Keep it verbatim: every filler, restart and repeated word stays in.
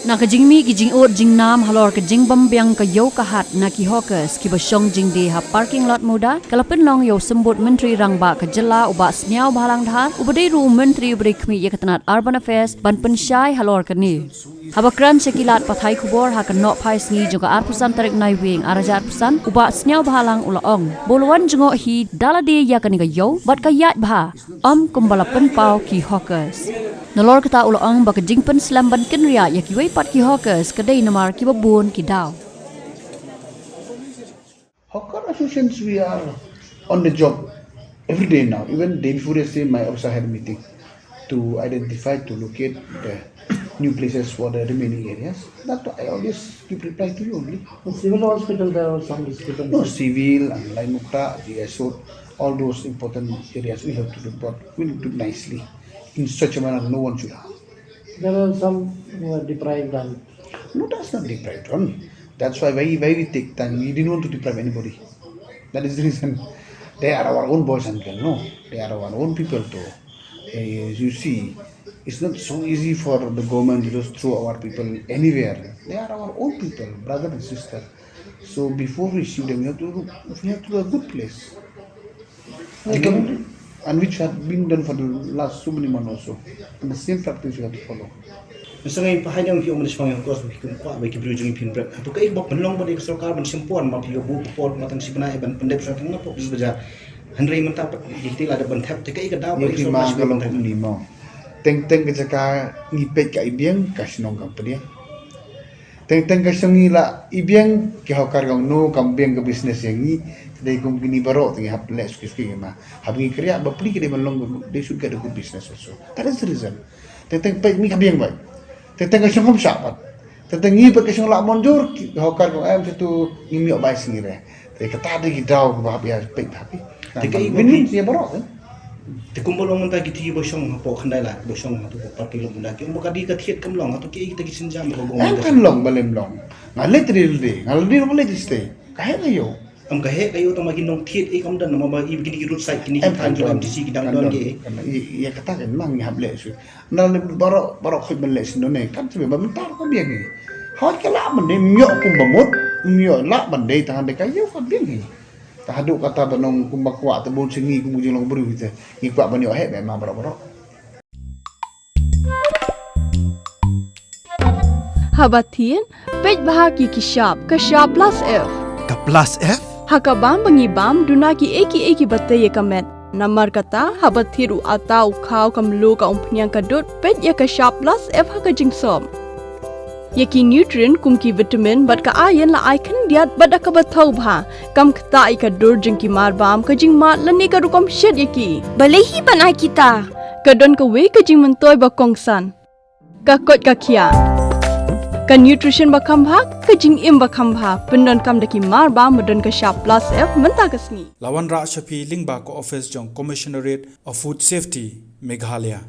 Na ka jingmih ki jingud jingnam halor ka jingbym biang ka ïew ka hat na ki hawkers kiba shong jingdie ha parking lot MUDA, ka la pynlong ïa u Symbud Myntri Rangbah ka jylla u Bah Sniawbhalang Dhar, uba dei ruh u Myntri uba dei khmih ïa ka tnat Urban Affairs, ban pynshai halor kane. Haba kren sha ki lad pathai khubor ha ka nohphai sngi jong ka arphew san tarik Naiwieng arhajar arphew san, u Bah Sniawbhalang u la ong ba u la wan jngoh hi da lade ïa kane ka ïew bad ka ïaid bha, ym kumba la pynpaw ki hawkers. Nalor kata u la ong ba ka jingpynslem ban kynriah ïa kiwei pat ki hawkers ka dei namar kiba bun ki daw. Hawker associations, we are on the job every day now. Even day before yesterday, my office had a meeting to identify, to locate the new places for the remaining areas. That I always keep reply to you only. In civil hospital, there are some discrepancies. No, civil and Laitumkhrah, G S Road, all those important areas we have to do, but we need to do nicely. In such a manner, no one should harm. There are some who are deprived and No, that's not deprived one. That's why, why, why we take time. We didn't want to deprive anybody. That is the reason. They are our own boys and girls, no? They are our own people too. Eh, you see, it's not so easy for the government to just throw our people anywhere. They are our own people, brother and sister. So before we receive them, we have to, we have to do a good place. And, and which had been done for the last so many months also. And the same practice we have to follow. Mynta ngi pynhai nang phi ong mynta shipang ïa hawkers ba phi kum kwah ba ki briew jong ngi phin bret. Hato kaei ba pynlong ba dei ka sorkar ban shim pon ma phi ka buh ka por ma tang shi bnai ban pyndep sha tang na pop bazaar. Hynrei mynta pat ki kti la da ban thep te kaei ka daw ba dei ka sorkar shim pon. Teng teng ka jaka ngi peit ka i biang ka shnong kam pdiang. Teng teng ka shnong ngi la i biang ki hawker ka ong no kam biang ka business ïa ngi. Te dei kum kini baroh te ngi hap leh suki suki ngi ma. Hap ngi kyrïah ba pli ki dei ban long they should get a good business also. That is the reason. Teng teng peit ngi ka biang bai. Teng teng ka shnong kam shah pat. Teng teng ngi peit ka shnong la mynjur ki hawker ka ong em tu ngi ym ïoh bai sngi re. Te kata dei ki daw ba hap ïa peit hap. Te kaei ba win win ïa baroh. Te kumba long mynta ki ti ba shong hapoh khyndai la ba shong hato ba parking lot mynta ki ong ba ka dei ka thied kam long hato kiei kita ki sienjam ba ka gong. Em kan long ba lem long. Nga leit ri lde nga leit ri lde stay. Ka heh ka ïew. Am ka heh ka ïew tang ma ki nongthied ei kam don ma ba i kini ki roadside kini ki than jong M T C ki dang don ki. Ïa kata kan mang ngi hap leh shuh. Na leh baroh baroh khuid ban leh shuh ne kam shuh ba mynta ka biang ngi. Hoi ka lah ban dei ym ïoh kumba mut ym ïoh lah ban dei tang dei ka ïew ka biang ngi. Ta haduh kata ba nong kumba kwah te bun sien ngi kum ka jinglong briew te ngi kwah ban ïoh heh ba ma baroh baroh. Haba thied, peit bha ki ki shap, ka shap plus F. Ka plus F? Ha ka bam ba ngi bam, duna ki ei ki ei ki ba tei ïa ka met. Namar kata, haba thied u ata u khaw ka mluh ka umphniang ka dud, peit ïa ka shap plus F ha ka jingsop. Ïa ki nutrient kum ki vitamin bad ka iron la ai khyndiat bad da kaba thaw bha. Kam ktah ïa ka dur jong ki mar bam ka jingmad lane ka rukom shet ïa ki. Balei hi ban ai kita? Ka don kawei ka jingmyntoi ba kongsan. Ka koit ka khiah. Ka nutrition ba kham bha, ka jingim ba kham bha. Pyndonkam da ki mar bam ba don ka shap plus F mynta ka sngi. La wanrah sha phi lyngba ka office jong Commissionerate of Food Safety, Meghalaya.